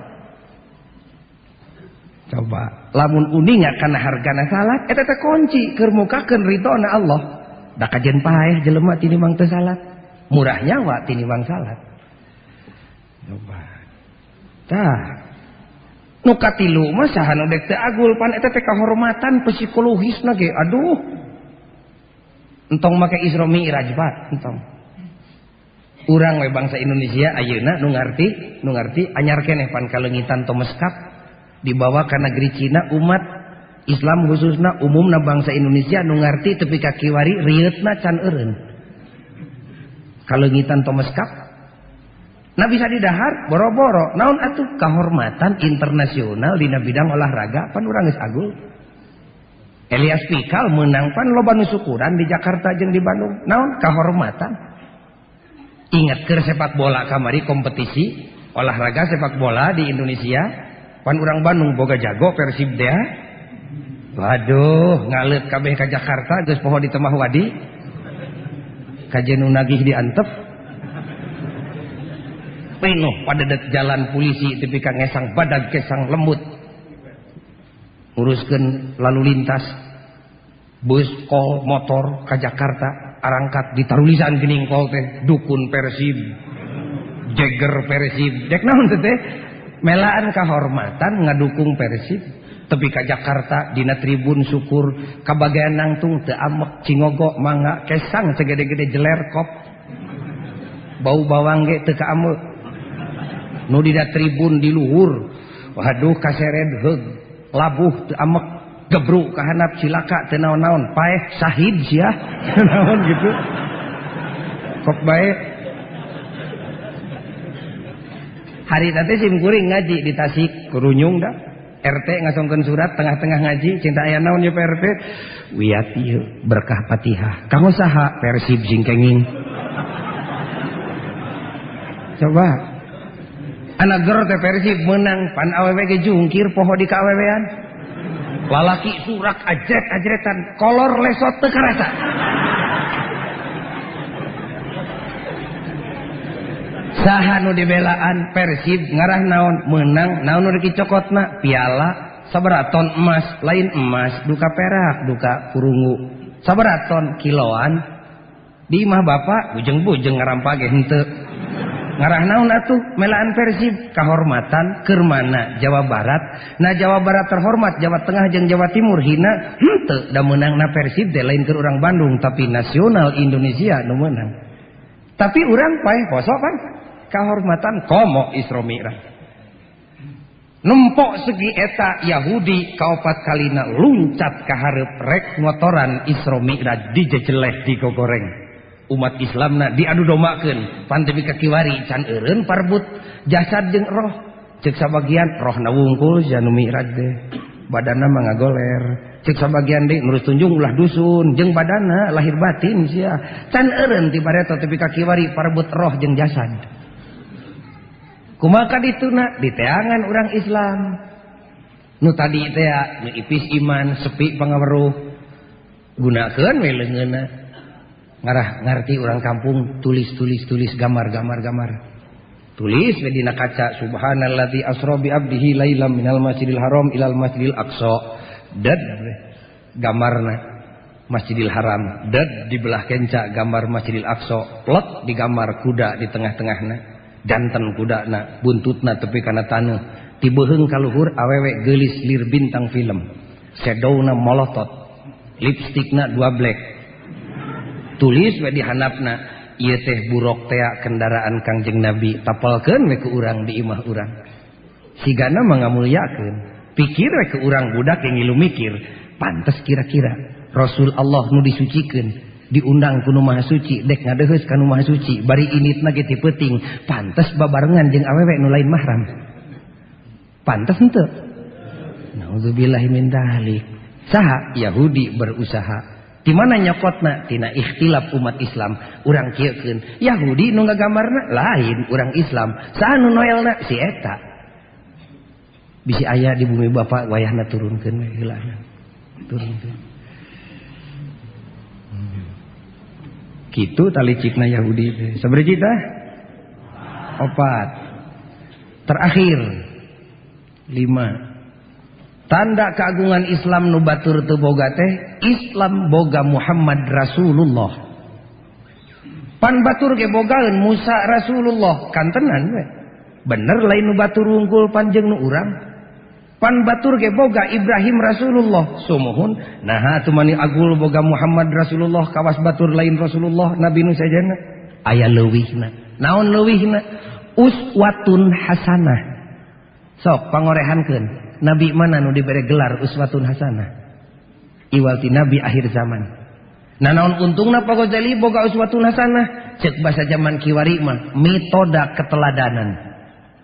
Coba lamun uninga kana hargana salat eta teh kunci keur mukakeun ridhona Allah. Da kajen paeh jelema tinimbang teu salat. Murah nyawa tinimbang salat. Coba. Tah. Nu katilu mah saha nu dek teu agul pan eta teh kahormatan psikologisna ge. Aduh. Entong make Isra Mi'raj Pak, entong. Urang we bangsa Indonesia ayeuna nu ngarti anyar keneh pan kaleungitan Thomas Cup dibawa ka negeri Cina umat Islam khususna umumna bangsa Indonesia nu ngarti tepi ka kiwari rieutna can eureun. Kaleungitan Thomas Cup nah bisa didahar boro-boro naon atuh kehormatan internasional dina bidang olahraga pan urang geus agul. Elias Pikal menang pan loba nu syukuran di Jakarta jeung di Bandung naon kehormatan. Ingat keur sepak bola kamari kompetisi olahraga sepak bola di Indonesia pan urang Bandung boga jago Persib deh. Waduh ngaleut kabeh ka Jakarta geus poho di Temah Wadi kajen nu nagih diantep penuh padedet jalan polisi tepi ka ngesang badag kesang lembut nguruskeun lalu lintas bus kol motor ka Jakarta arangkat ditarulisan geuning kol teh dukun Persib jeger Persib dek naon teh melaan kahormatan ngadukung Persib tepi ka Jakarta dina tribun syukur kabagian nangtung teu amek cingogo mangga kesang segede-gede jeler kop bau bawang ge teu kaamek nu dina tribun di luhur waduh kasered heug labuh teu amek gebruk kahanap cilaka teu naon-naon paeh sahid sia naon gitu kok bae hari tadi sim kuring ngaji di Tasik kurunyung dah RT ngasongkeun surat tengah-tengah ngaji cinta aya naon ye Pak RT wiat ieu berkah Fatihah kanggo saha Persib sing kenging coba anak ger teh Persib menang pan awewe ge jungkir poho di ka awewean lalaki surak ajret-ajretan kolor lesot teu karasa saha nu dibelaan Persib ngarah naon menang naon nu dicokotna piala sabaraha ton emas lain emas duka perak duka perunggu sabaraha ton kiloan di imah bapak bujeng-bujeng ngarampa ge henteu ngarah naon atuh melaan Persib kahormatan keur mana Jawa Barat nah Jawa Barat terhormat Jawa Tengah jeung Jawa Timur hina henteu da meunangna Persib teh lain keur urang Bandung tapi nasional Indonesia nu meunang tapi urang paeh poso kan kahormatan komo Isra Mi'raj nempok segi eta Yahudi kaopat kalina luncat ka hareup rek motoran Isra Mi'raj dijejeleh digogoreng umat Islamna diadu dombakeun pan tepi ka kiwari can eureun parbut jasad jeung roh ceuk sabagian rohna wungkul sia nu Mi'raj teh badanna mah ngagoler ceuk sabagian deui nurus tunjung ulah dusun jeung badanna lahir batin sia can eureun ti bareto tepi ka kiwari parbut roh jeung jasad kumaha dituna diteangan urang Islam nu tadi teh nu ipis iman sepi pangaweruh gunakeun we leungeunna ngarah ngarti orang kampung tulis tulis tulis gambar gambar gambar tulis we dina kaca subhanalladzi asra bi abdihi lailam minal masjidil haram ilal masjidil aqsa dad gambarna Masjidil Haram dad di belah kenca gambar Masjidil Aqsa plot di gambar kuda di tengah-tengahna janten kudana buntutna tepi kana taneuh ti beuheung ka luhur awewe geulis lir bintang film sedowna molotot lipstikna dua black tulis we di handapna ieu teh buruk tea kendaraan Kangjeng Nabi tapelkeun we ku urang di imah urang sigana mah ngamulyakeun pikir we ku urang budak yang ngilu mikir pantes kira-kira Rasul Allah nu disucikeun diundang ku nu Maha Suci dek ngadeheus ka nu Maha Suci bari initna ge ti peuting pantes babarengan jeung awewe nu lain mahram pantes henteu naudzubillahi min dzalik saha Yahudi berusaha di mana nyokotna tina ikhtilaf umat Islam urang kieukeun Yahudi nu ngagamarna lain urang Islam saha nu noelna si eta bisi aya di bumi bapak wayahna turunkeun we heulana turunkeun kitu talicikna Yahudi teh sabaraha tah opat terakhir 5 tanda keagungan Islam nu batur teu boga teh Islam boga Muhammad Rasulullah pan batur ge bogaeun Musa Rasulullah kantenan we bener lain nu batur wungkul panjeng nu urang pan batur ge boga Ibrahim Rasulullah sumuhun naha atuh mani agul boga Muhammad Rasulullah kawas batur lain Rasulullah nabi nu sejenna aya leuwihna. Naon leuwihna? Uswatun hasanah. Sok pangorehankeun, nabi mana nu dibere gelar uswatun hasanah? Iwal ti nabi akhir zaman. Nah naon untungna Pak Ghazali boga uswatun hasanah? Cek bahasa zaman kiwari mah metoda keteladanan,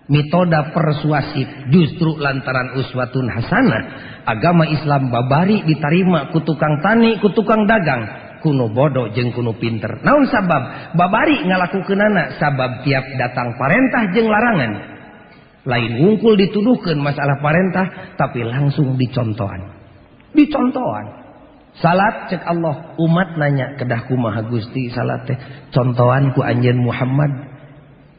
metoda persuasif. Justru lantaran uswatun hasanah, agama Islam babari ditarima ku tukang tani, ku tukang dagang, kuno bodoh jeung kuno pinter. Naon sabab? Babari ngalakukeunana sabab tiap datang parentah jeung larangan. Lain wungkul dituduhkeun masalah parentah, tapi langsung dicontohan. Dicontohan. Salat cek Allah, umat nanya kedah kumaha Gusti salat teh? Contohan ku anjeun Muhammad.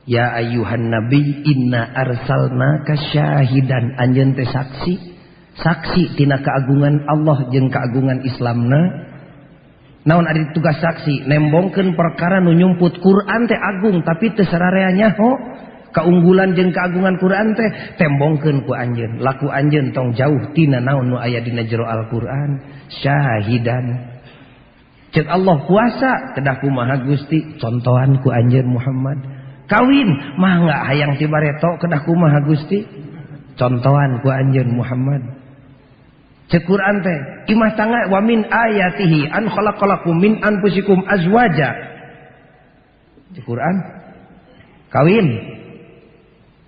Ya ayyuhan nabi inna arsalnaka syahidan, anjeun teh saksi. Saksi tina keagungan Allah jeung keagungan Islamna. Naon ari tugas saksi? Nembongkeun perkara nu nyumput Quran teh agung tapi teu sararea nyaho. Keunggulan jeung keagungan Quran teh tembongkeun ku anjeun. Laku anjeun tong jauh tina naon nu aya dina jero Al-Qur'an. Syahidan. Cek Allah puasa kedah kumaha Gusti? Contohan ku anjeun Muhammad. Kawin mah enggak hayang ti bareto kedah kumaha Gusti? Contohan ku anjeun Muhammad. Cek Quran teh imah tangga wa min ayatihi an khalaqalakum min anfusikum azwaja. Cek Quran kawin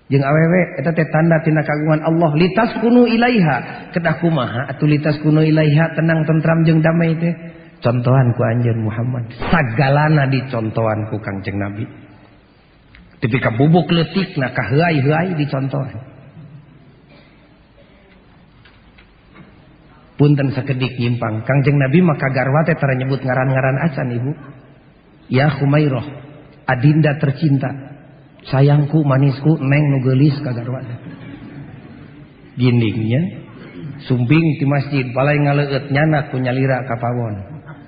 jeung awewe eta teh tanda tina kagungan Allah litaskunu ilaiha. Kedah kumaha atuh litaskunu ilaiha tenang tentram jeung damai teh? Contohan ku anjeun Muhammad. Sagalana dicontohan ku Kangjeng Nabi. Tepi ka bubuk leutikna ka heuay-heuay dicontohan. Punten sakedik nyimpang, Kangjeng Nabi mah kagarwa teh tara nyebut ngaran-ngaran acan ibu. Ya Khumairah, adinda tercinta, sayangku, manisku, neng nu geulis kagarwa. Gindingnya sumping di masjid, palai ngaleueut nyana ku nyalira ka pawon.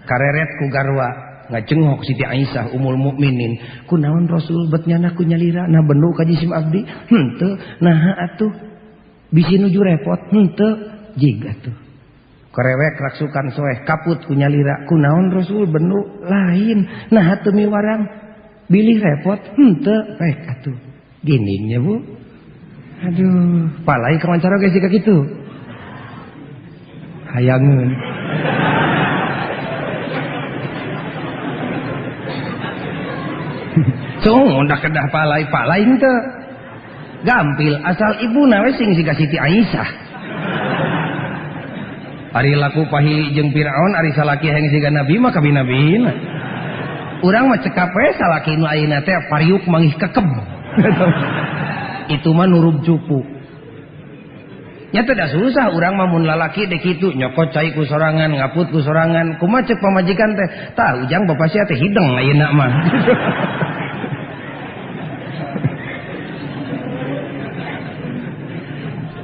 Kareret ku garwa, ngajenghok Siti Aisyah umul mukminin. Kunaon Rasul bet nyana ku nyalira, nah bendu ka jisim abdi? Henteu, naha atuh? Bisi nuju repot, henteu, jig atuh. Kerewek raksukan soeh kaput ku nyalira, kunaon Rasul bendu lain, nah teu miwarang bilih repot henteu rek atuh. Gindingnya Bu. Aduh, palai kawancara geus siga kitu. Hayangeun. Cung undak kedah palai, palai henteu. Gampil asal ibuna we sing siga Siti Aisyah. Ari laku pahili jeung Firaun, ari salaki hayang siga nabi mah kabina-bina. Urang mah cekap we salaki nu ayeuna teh pariuk manggih kekeb. Itu mah nurub cupu. Nya teh da susah urang mah mun lalaki dek kitu nyokot cai ku sorangan, ngaput ku sorangan. Kumaha cek pamajikan teh? Tah ujang bapak sia teh hideng ayeuna mah.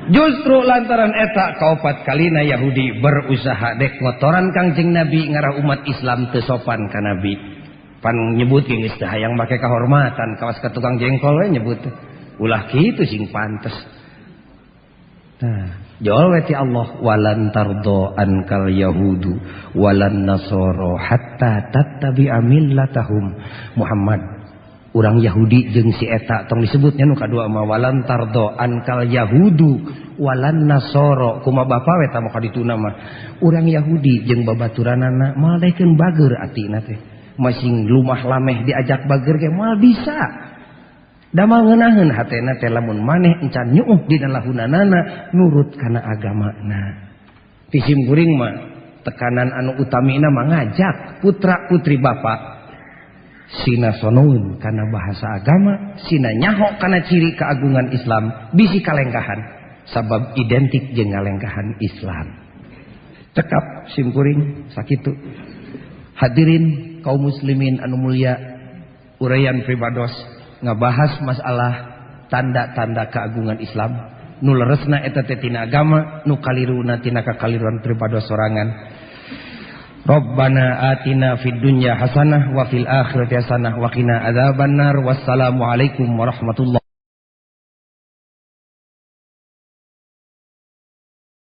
Justru lantaran eta kaopat kalina Yahudi berusaha dek ngotoran Kangjeng Nabi ngarah umat Islam teu sopan ka Nabi. Pan nyebut ge geus teu hayang make kahormatan kawas ka tukang jengkol we nyebut. Ulah kitu sing pantes. Tah, jawab we ti Allah walan tardo ankal yahudu walan nasara hatta tattabi'a millatahum. Muhammad, urang Yahudi jeung si eta tong disebutnya nu kadua mah walan tardo ankal yahudu walan nasoro. Kuma bapa we tah mah kadituna mah urang Yahudi jeung babaturanana moal daekeun bager atina teh, masing lumah lameh diajak bager ge moal bisa. Damal ngeunaheun hatena teh lamun maneh encan nyuuh dina lahunanana nurut kana agamana. Ti sim kuring mah tekanan anu utamina mah ngajak putra putri bapak sina sonoun kana bahasa agama, sina nyaho kana ciri keagungan Islam, bisi kalengkahan sabab identik jeung ngalengkahan Islam. Cekap simkuring sakitu. Hadirin kaum muslimin anu mulia, uraian pribados ngabahas masalah tanda-tanda keagungan Islam. Nu leresna eta teh tina agama, nu kaliruna tina kakaliruan pribados sorangan. Rabbana atina fid dunya hasanah wa fil akhirati hasanah wa qina adzabannar. Wassalamualaikum warahmatullahi.